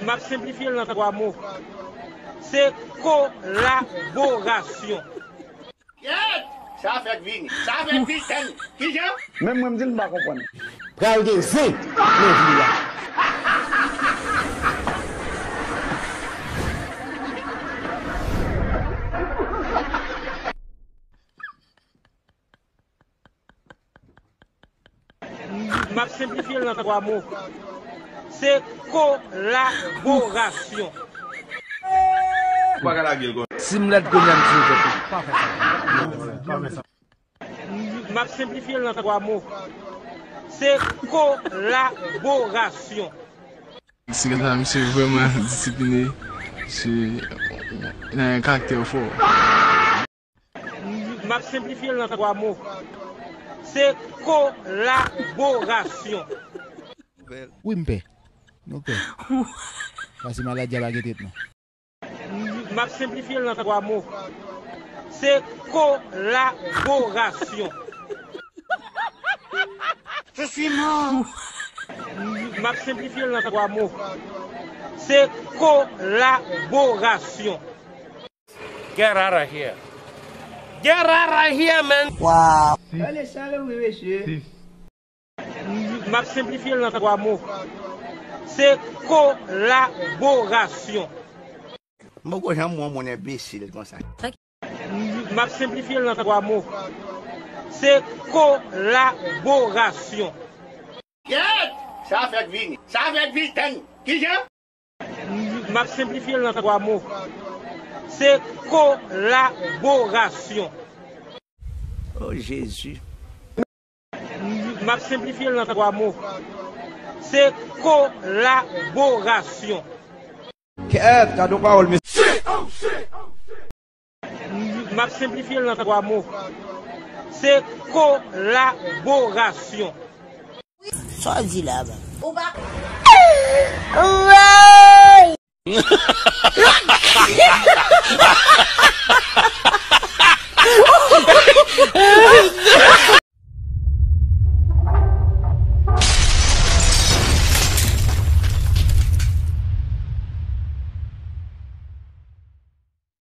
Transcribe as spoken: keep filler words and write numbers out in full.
M ap senplifye l nan twa mo. Se kolaborasyon. Kèt! Sa fèk vini. Sa fèk vini. Tèl. Kijan? Menm mwen, m di l, m pa konprann. Pral gen zen nan vi a. M ap senplifye l nan twa mo. Se kolaborasyon. Ou pa ka lage l konsa. Si m ret kounye a, m tire tèt mwen. Pa fè sa. M ap senplifye l nan twa mo. Se kolaborasyon. Siga sa, misye vrèman disipline. Misye nan yon karaktè fò. M ap senplifye l nan twa mo. Se kolaborasyon. Wi, m pè. Nou pè. Pase maladi a pa gen tretman. M ap senplifye l nan twa mo. Se kolaborasyon. Je suis mort. M ap senplifye l nan twa mo. Se kolaborasyon. Get out of here. Get out of here, man. Wow. Gade chalè wi, mesye. M ap senplifye l nan twa mo. Se kolaborasyon. M poko janm wè yon moun enbesil konsa. M ap senplifye l nan twa mo. Se kolaborasyon. Kèt! Sa fèk vini. Sa fèk vini. Tèl. Kijan? M ap senplifye l nan twa mo. Se kolaborasyon. Oh, Jezi. M ap senplifye l nan twa mo. Se kolaborasyon. Kèt, gade yon pawòl, mesye. M ap senplifye l nan twa mo. Se kolaborasyon. Sa w di la, ba? Ou pa.